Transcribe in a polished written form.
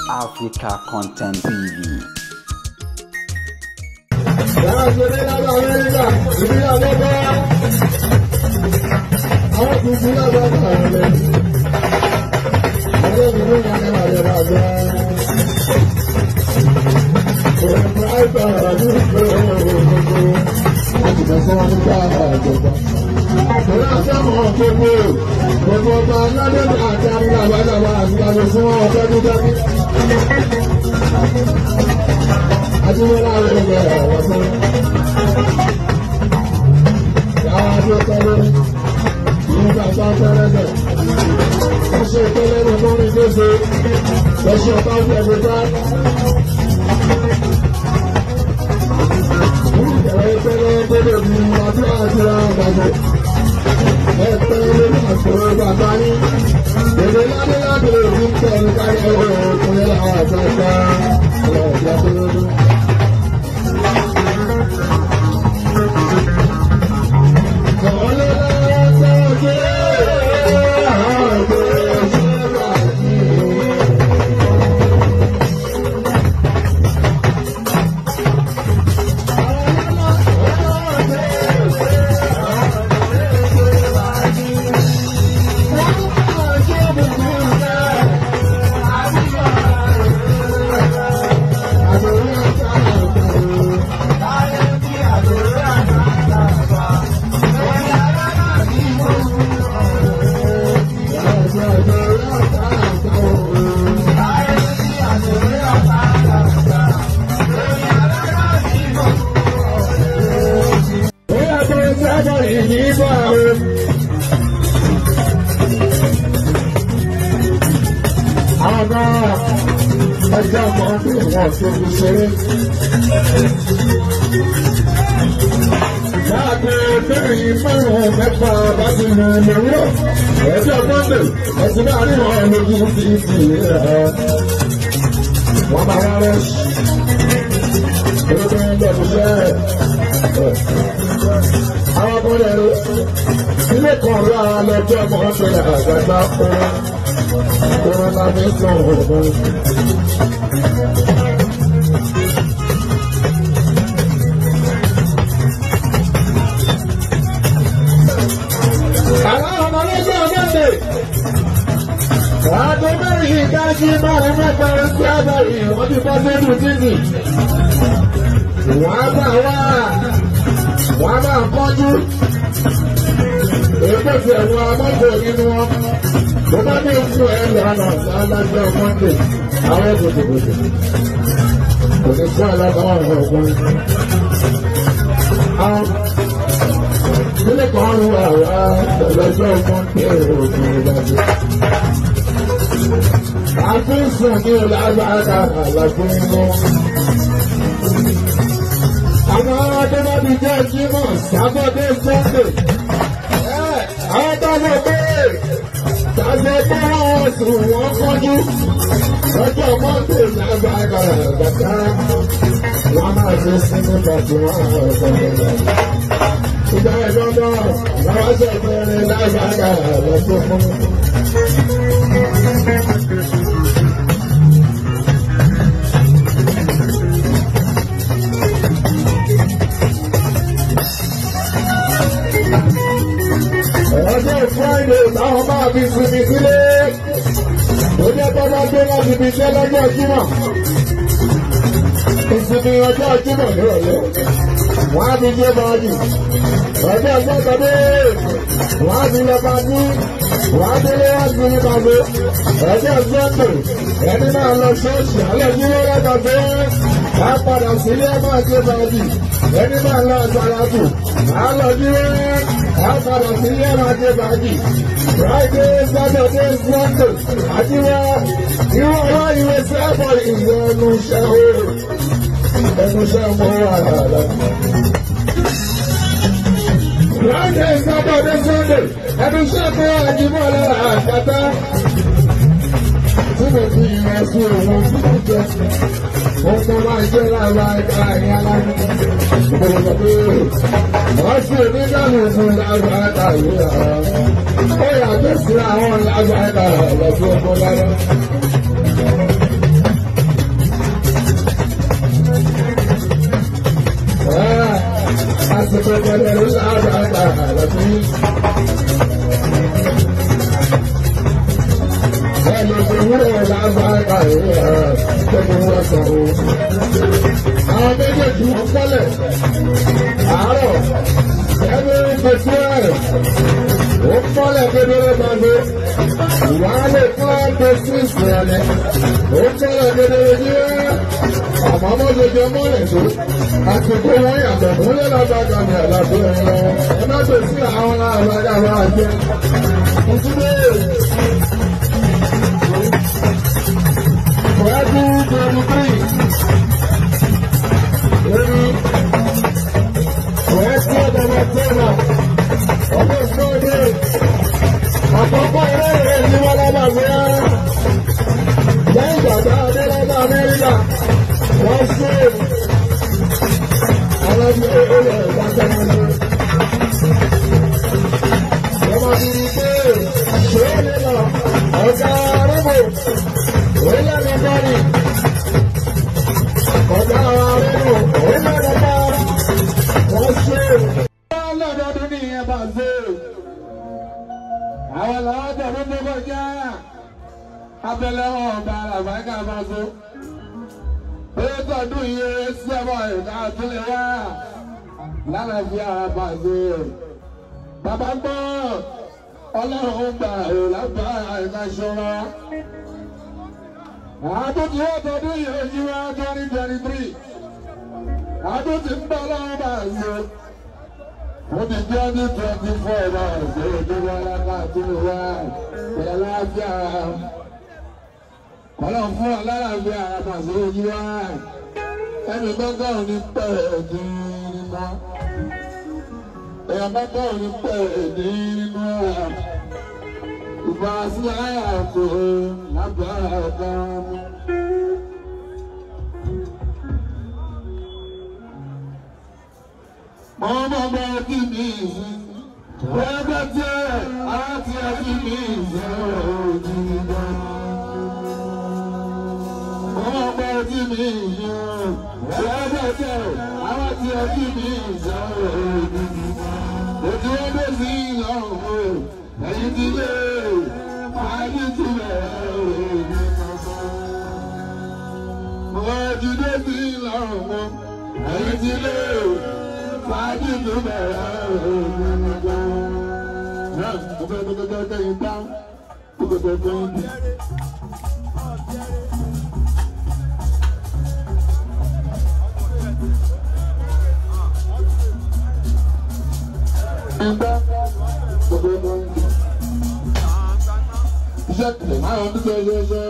Africa Content TV. Ẹni tó wúrọ̀ lágbàgbà ẹ̀ tó mú wọn sọ̀rọ̀. Àwọn méjèèjì wọ́n kọ́lẹ̀ àárọ̀ ẹni tó ẹ̀ ó kọ́lẹ̀ kedere gbàgbé wàhálà kíláàpù six ìrọ̀lẹ́ ó kọ́lẹ̀ kedere ní ẹ́ àmọ́ mọ́jọjọ mọ́lẹ̀ tó àsìkò wọn yàtọ̀ múlẹ̀ lágbàgbà ní àlàfo ẹ̀ lọ ẹ má ṣe sí àwọn alágbàgbà máa jẹ ìtúndé. 2023. Àkọ́kọ́ eré rẹ̀ ní wọ́n lábà sí á. Lẹ́yìn ìgbà Adélọ́dọ̀ Amẹ́ríkà, wọ́n ṣe alábí olè ìdájọ́. Wọ́n máa fi rí pé ṣé ó lè lọ ọ̀gá arúgbó, ó lẹ́nu bọ́ọ̀lì. Ọ̀gá arúgbó, ó lẹ́nu bọ́ọ̀lì. Wọ́n ṣe. Wọ́n lọ́dọọdún ní ìyẹn bá ṣe. Àwọn làwọn tẹ̀lé tó kọjá abẹ́lẹ́ ọba àlàbáńkà máa so. Ètò ọdún yìí sẹ́wọ̀n ìdá àtúnlẹ̀ wá lálàáfíà bàzó. Bàbá gbọ́ ọlọ́run gbà ò lábá àìká ṣọ́ra. Àdótì ọdọọdún yìí ojú wa 2023. Àdótì ń bọ̀ ọlọ́run bàzó. Ó di 2024 náà ṣe ìjọba alákàtúntò wá pẹ̀lú àlàáfíà. Kọ́lọ̀ fún alálàáfíà àpàṣẹ ojú wa. Ẹnì gbọ́ngàn ò ní pẹ̀ ẹ̀dín nínú. Èèyàn gbọ́ngàn ò ní pẹ̀ ẹ̀dín nínú. Ìbá sí àyàtò lágbára ọ̀gá mi. Mọ́mọ́ bá kí mi ìsìn, ẹgbẹ́ tí ẹ àti ẹbí mi ìsìn òjì gbọ́. Mọ́mọ́ bá kí mi ìsìn, ẹgbẹ́ tí ẹ àti ẹbí mi ìsìn òjì gbọ́. Òjì ẹgbẹ́ sí ìlọrun o, ẹ̀yìn ti lé, fàájì ti bẹ̀rẹ̀ òjì gbọ́. Òjì dé sí ìlọrun o, ẹ̀yìn ti lé. Fàájì tó bẹ̀rẹ̀ òun gbọ́ngàn. Mo fẹ́ gbọ́dọ̀ kẹ́yìn bá gbọ́dọ̀ kẹ́yìn bí. Ìgbà gbọ́dọ̀ kẹ́yìn bí. Iṣẹ́ kìlẹ̀ máa ń dúpẹ́ ṣẹṣẹ.